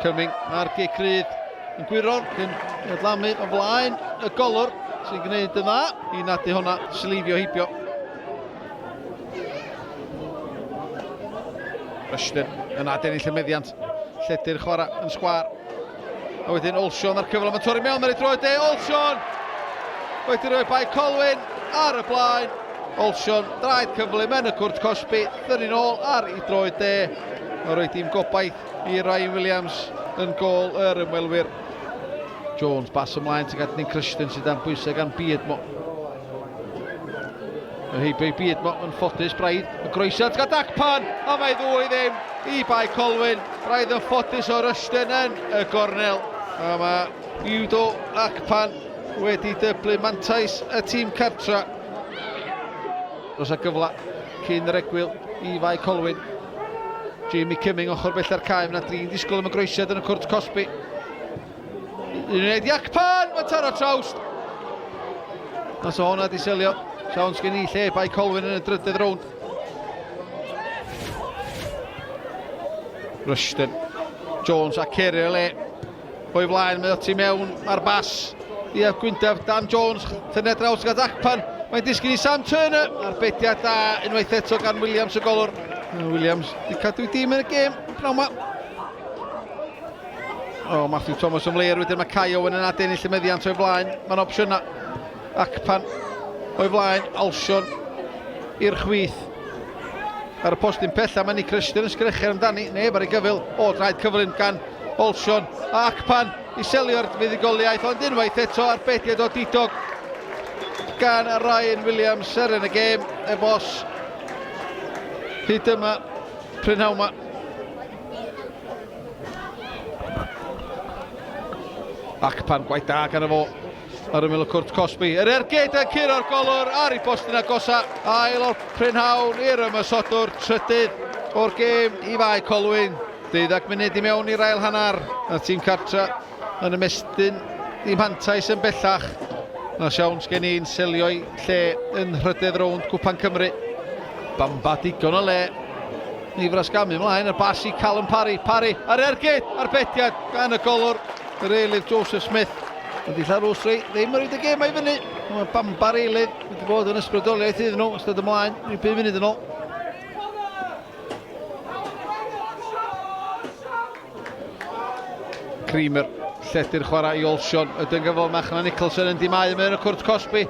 Cumming a'r gic rydd yn gwyro cyn adlamu o flaen y golwr sy'n gwneud yn dda i nadu hwnna, sleifio heibio. Rushton yn adennill y meddiant. Lledu'r chwarae yn sgwar. A wedyn Olsion ar cyfle, mae'n torri mewn ar ei droed e, Olsion! Wedi rhoi Bae Colwyn ar y blaen. Olsion, draed cyflym yn y cwrt cosbi, thynnu'n ôl ar ei droed de. A rhoi dim gobaith i Ryan Williams yn gôl yr ymwelwyr. Jones, bas ymlaen tuag at Nick Rushton sydd dan bwysau gan Beardmore. Mae heibio i Beardmore yn ffodus braidd. Y groesiad tuag at Akpan, a mae 2-0 i Bae Colwyn. Braidd yn ffodus o Rushton yn y gornel. A mae Udo Akpan wedi dyblu mantais y tîm cartra. Dros a gyfle cyn yr egwyl i Fae Colwyn. Jamie Cumming ochr bella'r cae, mae yna drin disgwyl am y groesiad yn y cwrt cosbi. Un wneud i Akpan, mae'n taro trawst. Nas o hwnna di selio. Siawns gen i lle Bae Colwyn yn y drydedd rownd. Rushton. Jones a Kerry o le. O'i flaen, mae o tu mewn ar bas. Ia, Gwyndaf, Dan Jones, tynnu draws gyda Akpan. Mae'n disgyn i Sam Turner. Arbediad da unwaith eto gan Williams y golwr. Williams di cadw i dîm yn y gêm. Pnawn ma. O, Matthew Thomas yn fleir, wedyn mae Kai Owen yn adennill y meddiant o'i flaen. Mae'n opsiynau. Akpan o'i flaen, Alsion i'r chwith. Ar y postyn pella, mae Nick Rushton yn sgrechian amdani. Neb ar ei gyfyl. O, draed cyflym gan Olsion. A Akpan i selio'r fuddugoliaeth, ond unwaith eto arbediad o didog gan Ryan Williams, seren y gêm, y bos. Hyd yma, prynhawn yma. Akpan, gwaith da gan y fo ar ymyl y cwrt cosbi. Yr ergyd yn curo'r golwr ar ei bostyn agosa. Ail o'r prynhawn i'r ymosodwr, trydydd o'r gêm i Fae Colwyn. 12 munud i mewn i'r ail hanner. Y tîm cartra yn ymestyn i mantais yn bellach. Na siawns gen i'n selio'i lle yn nhrydedd rownd Cwpan Cymru. Bamba digon o le i frasgamu ymlaen, y bas i Callum Parry, Parry ar ergyd, arbediad gan y golwr, yr eilydd Joseph Smith. Ond i Llanrwst ddim yn rhaid y gêm i fyny. Mae Bamba'r eilydd wedi bod yn ysbrydoliaeth iddyn nhw ystod ymlaen, rhyw 5 munud yn ôl. Creamer, lledu'r chwarae i Olsion, y dyngyfol Machna Nicholson yn dimau mewn y cwrt cosbi.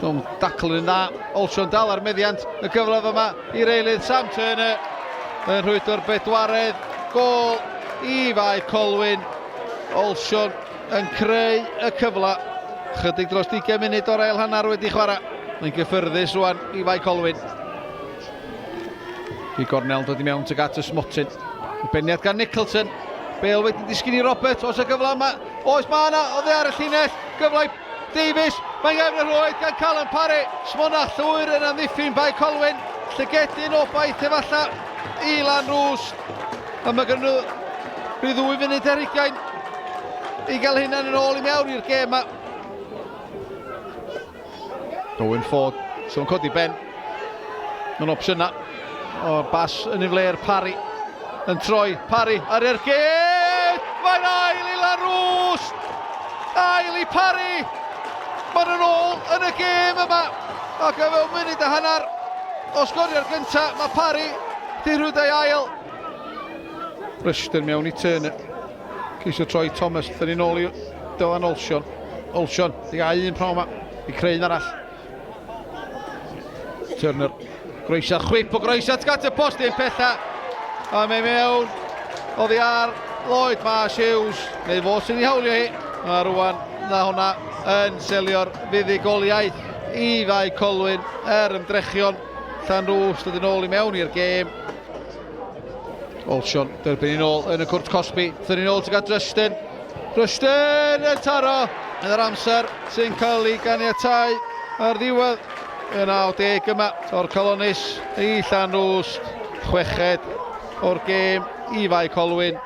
Dwi'n dacl yn dda, Olsion dal ar meddiant, y gyfle yma i'r eilydd Sam Turner yn rhwydo'r bedwaredd gôl i Fae Colwyn. Olsion yn creu y cyfle. Chydig dros 20 munud o'r ail hanner wedi chwarae. Mae'n gyffyrddus rwan i Fae Colwyn. I gornel dod i mewn tuag at y smotyn. Y beniad gan Nicholson. Bale wedi disgyn i Roberts. Oes y gyfle yma? Oes, mae yna. Oddi ar y llinell. Gyfle i Davies. Mae'n gefn y rhwyd gan Callum Parry. Smona llwyr yn amddiffyn Bae Colwyn. Llygedyn obaith efallai i Lanrwst. A mae gen nhw rhyw ddwy funud ar hugain i gael hynna'n yn ôl i mewn i'r gêm yma. Owen Ford, so'n codi ben. Mae'n opsiynau. O'r bas yn ei flair, Parry yn troi. Parry ar ergyd! Mae'n ail i Lanrwst! Ail i Parry! Mae'n yn ôl yn y gêm yma. Ac o fewn munud a hanner o sgorio'r gyntaf, mae Parry di rhwyd ei ail. Rushton mewn i Turner. Ceisio troi Thomas, dyn ni'n ôl i Dylan Olsion. Olsion, di gael un prawn yma, i creu un arall. Turner, groesiad, chwip o groesiad, gat y post i'n pella. A mae mewn, oddi ar Lloyd Marsh Hughes, neu fo sy'n ei hawlio hi. A rwan, na hwnna yn selio'r fuddugoliaeth i Fae Colwyn er ymdrechion Llanrwst dod yn ôl i mewn i'r gêm. Olsion, derbyn i'n ôl yn y cwrt cosbi. Thynnu'n ôl tuag at Rushton. Rushton yn taro yn yr amser sy'n cael ei ganiatau ar ddiwedd y 90 yma. O'r Colonis i Llanrwst, chweched o'r gêm i Fae Colwyn.